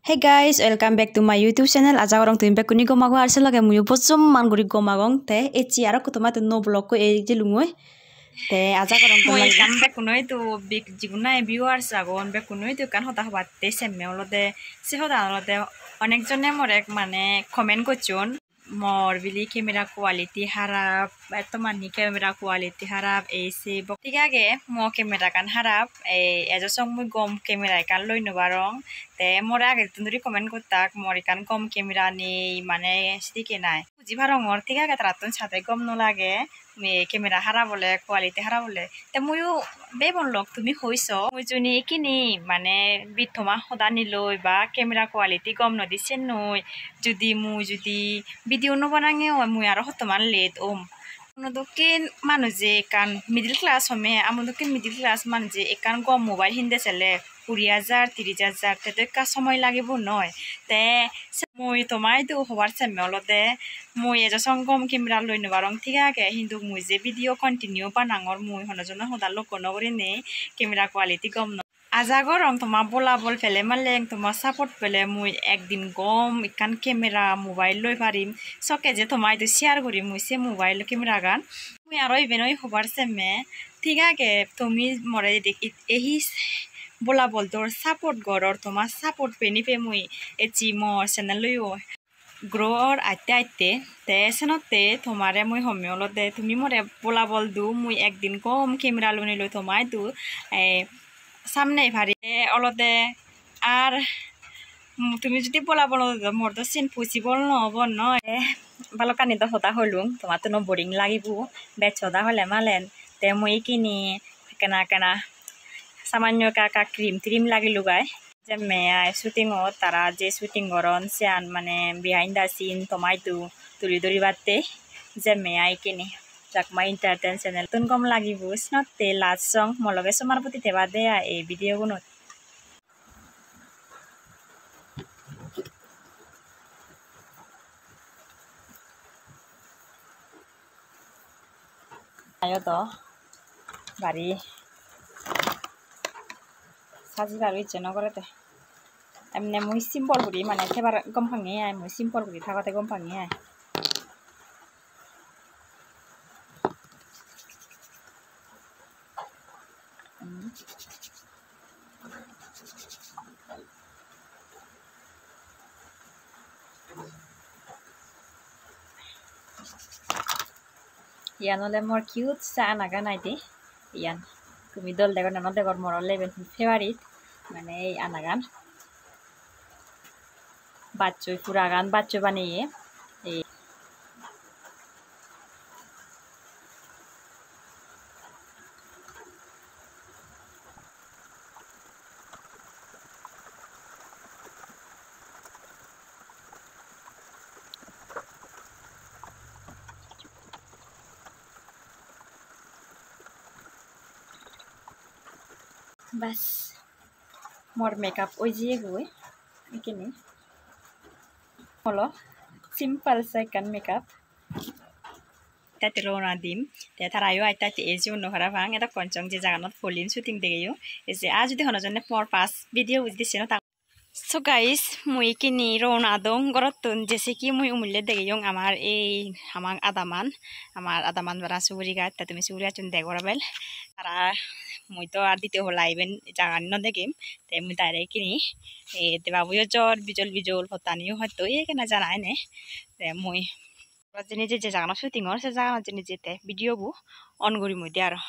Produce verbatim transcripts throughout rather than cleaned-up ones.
Hey guys, welcome back to my YouTube channel. Aja gorong tumi bekkune gom ago, ar se loge muiyo bojomman guri gom agong. Te ecche aro ekko toma nuo vlog-ko ejilungoi. Te aja gorong tumi ekkan bekkunoidu big jigun nahi viewers agon, bekkunoidu ekkan hoda hobatte semme olode, se hoda olode onek jone more mane comment gocchon. Mor bili camera quality harap, etto mani camera quality harap, ei sei bok. Thik age, mo camera gan harap, ei ejo song mui gom camera ekkan loi no parong. Te more agettun duri comment gottak, mor ekkan gom camera nei, mane sedokke nai. Buji parongor, thik age, tarattun sade gom no lage, me camera harap ole, quality harap ole. Te muiyo bebon lok tumi hoi so. Mui juni ikkini mane bit toma hodani loi ba camera quality gom noi de sennoi. Judi mui judi video no banange oi, mui aro hottoman late om. Amo dokken manuje ekkan middle class home, amo dokken middle class manuje ekkan gom mobile hinde sele kuri hajar, tiris hajar, te do ekka somoy lagibo noi. Te se mui toma idu hobar semme olode, mui ejo song gom camera loi no parong, thik age, hintu mui je video continue banangor, mui hono jono hoda lokko no gurinei camera quality gom noi. Aja gorong toma bolabol pele maleng, toma support pele mui ekdin gom ekkan camera mobile loi parim. Sokke je toma idu share gurim mui se mobile camera gan. Mui aro iben oi hobar semme, thik age, tumi more edik it-, ehi bolabol dor support goror, toma support peni pe mui ecche mo channel loyo grow or aste aste. Te senotte tomare mui homme olode tumi more bolabol do, mui ekdin gom camera loni loi toma idu, eh, samne pari. Te olode ar, mm, tumi judi bolabol no do, mor do siyen possible no obo noi. Te balokkani do hoda holung, tomattuno boring lagibo, bej hoda hole malen. Te mui ikkini ekkena ekkena samanyo ekka ekka cream tream lagilung ai. Jemme ai shootingot, tara je shooting goron siyan mane behind the scene toma idu tuli duribatte jemme ai ikkini. Chakma Entertain channel tun gom lagibo senotte last song mo loge somar pudi theba de ai ei video gunot. Ayo do bari sajibar icche no gorede. Emne mui simple guri mane thebar gom pange ai, mui simple guri thagode gom pange ai. Hmm. Iyan ole mor cute sa anagan aide. Iyan tumi dol degor na no degor, mor ole iben favorite. Mane ei anagan. Bachchoi puragan, bachchoi baneye. Ei. Bas, mor makeup oi jiyegoi ekkene. Holo simple sa ekkan makeup. Te te rona dim. Te tarayo aste aste ejeyon no parapang. Edokkon song je jaganot polin shooting degeyo. Eje a judi hono jonne por pas video ujidi seno ta. So guys, mui ikkini rona dong gorottun, jese ki mui umulle degeyong amar ei amar adaman, amar adaman bara suguri gaj, te tumi suguri gacchun degor bel. Tara mui to ar ditiyo polla iben jagani no degem, te mui direct ikkini, eh, debabuyo jor bijol bijol, pottaniyo hoito ye ekkena jana ene, te mui Aro jeni je, je jaganot shooting or, se jaganot jeni je te video bo on guri mui de aro.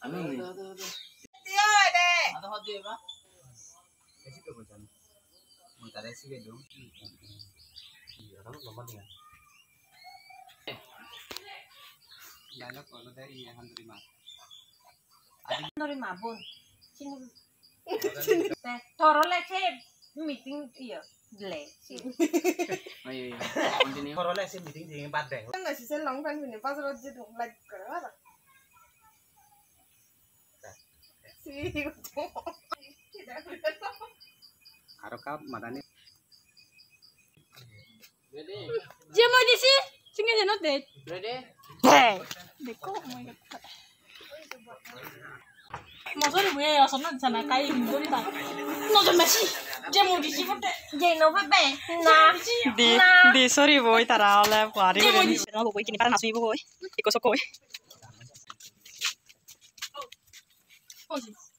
Ano ni? Esi to bojan. Mui tare sige dong. Iya, kamu nomor dia. Dialog olode iye handuri ma. Handuri ma bon. Sini. Te toro le se meeting iyo le. Ayo, ayo. Continue. Toro le se meeting di bad de. Nang si se long pant pini bazarot je dong like kore ba. Si. Cup madani. Je moi disi, singe jeno de. Ready? Hey, dekho, oh my God. Mosori bui ei osonno jana kai indori ta. No jeme si. Je moi disi bote. Je no bebe. Na. Di, na. Di sori bui tara ole puari. Je moi disi. No bui kini para na sui bui. Iko sokoi.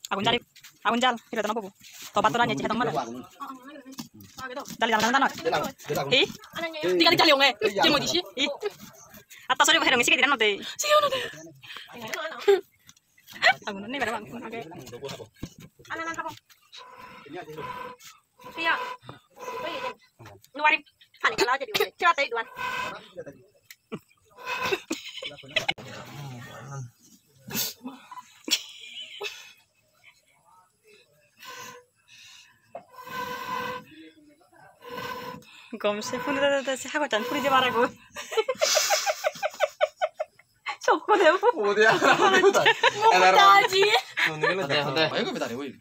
Agun jal, agun jal, hira dana bobo. To batora ni hedong mala. Jali jana jana. Hi? Tiga tiga liong eh. Jemo disi. Hi? Atta sori herong sigi dinan note. Sigi note. Agun ni bara bang. Siya. Nuari. Pani kala jadi. Coba tadi dua. Gom se phone da da se hagojchan puri jebar agon. Sokko de. Ode. Mukta ji. Hode, hode. Ayo, kami tadi, woi.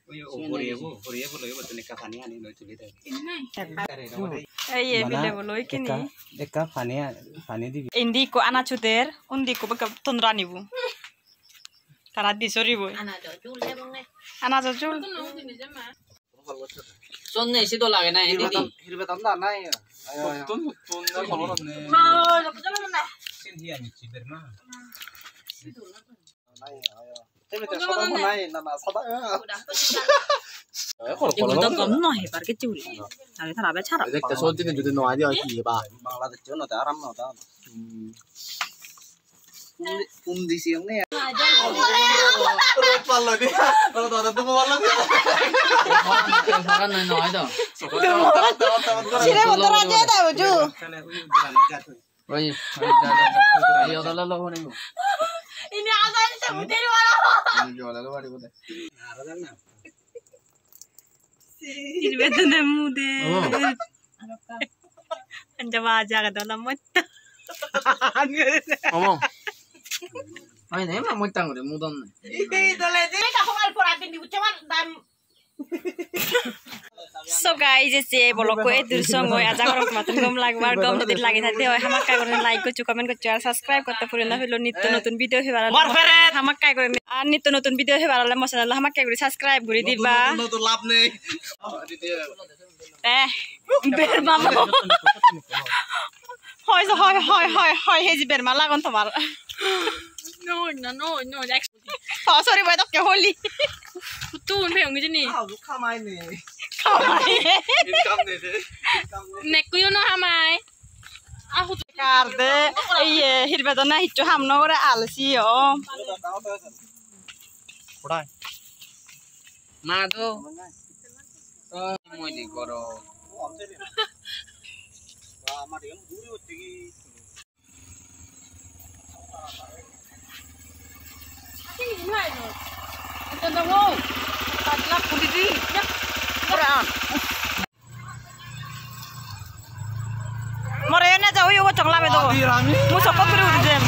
Oye, o hori ebo, hori ebo loi ebo, tuni ekka pani ani loi tuli de. Ei, ei, bile bo loi kini. Ekka, ekka pani, pani dibi. Indi ikko anajuder, undi ikko bekka tondra nibo. Tara di soribo. Anajo jul debonge. Anajo jul. Sonne isi dol age na, indi di. Hirbe ton da na, ayo, ayo. Tun, tun, na, kolor ne. Ma, lo ko jalo na. Sin hi ani chiber ma. Igun do gom no hebar kichu guri. Tare tara bechara. Ekta sot jini judi no aide oi hi ba? Bangladesh no te aram no da. Undi, undi siyong ne. Rot pallo di. Rot, rot, rot pallo di. Sire motor aje da uju. Oi, oi, ja, ja, ja. Ayo, dala lo, hone. Ini aja ini sebut dari mana? Ini jual lo, bari bode. Ini betul deh, mude. Oh. Anja baja ke dalam mata. Ngomong. Ai, ne, ma mutang udah mudon. Ini dole je ka hokal pora din di ucapan dan So guys, ecche vlog-ko edur song oi, aja gorong tomattun gom lagibak, gom jodi lagi thakte oi hamakkai guri like goccho, comment goccho, ar subscribe gotte puri no pelo, nitto notun video pebar ole hamakkai guri, ar nitto notun video pebar ole mo channel hamakkai guri subscribe guri diba. Notun, notun, notun lab nei. Eh, berma lo. Hoi, hoi, hoi, hoi, hoi, heji berma lagon tomar. No, no, no, no. Oh, sorry, boy, tokke holi. Huttun peyong hijeni. Ah, bu kamai ne. Kamai. Income ne de. Nekkuyo no hamai. Ah, hut- Kar de, iye, hirbe dona hissu ham no gore alsi o. Kodai? Ma do. To moi di goro. More ene ja uyu gotton lame do. Mu sokko puri udi jem.